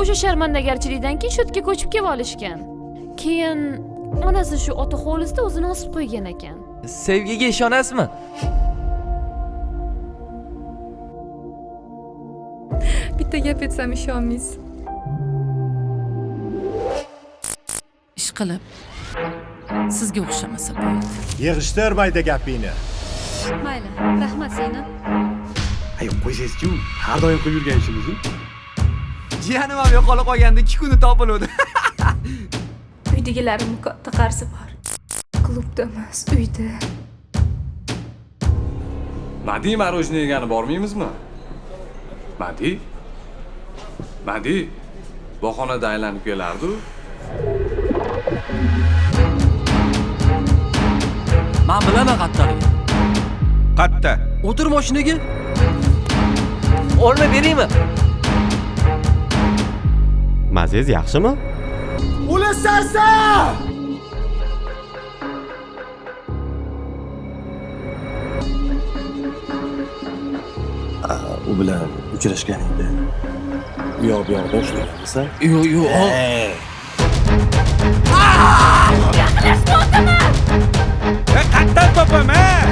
O'sha sharmandagarchilikdan keyin shu yerga ko'chib kelib olishgan. Keyin onasi shu ota hovlisida o'zini osib qo'ygan ekan. Sevgiga ishonasizmi? Bitta gap etsam ishonmaysiz. Ish qilib sizga o'xshamasa bo'ldi. Yig'ishtir mayda gapingni. Mayli, rahmat Zaynab. Ay, qo'ysangiz-chu, har doim qilib yurgan ishimiz-u. Jiyanim ham yo'qolib qolganda 2 kunda topiluvdi. Uydagilarimni katta qarzi bor. Klubda emas, uyda. Madi, мороженое yegani bormaymizmi? Madi? Madi? Bahonada aylanib kelardi-u. Men bilaman qattaligini. Qatta? O'tir mashinaga. Olma beraymi? Mazangiz yaxshimi? O'lasan sen! U bilan uchrashganingda u yoq bu yoqda ushlaganmisan? Yo'q, yo'q. Qattan topaman?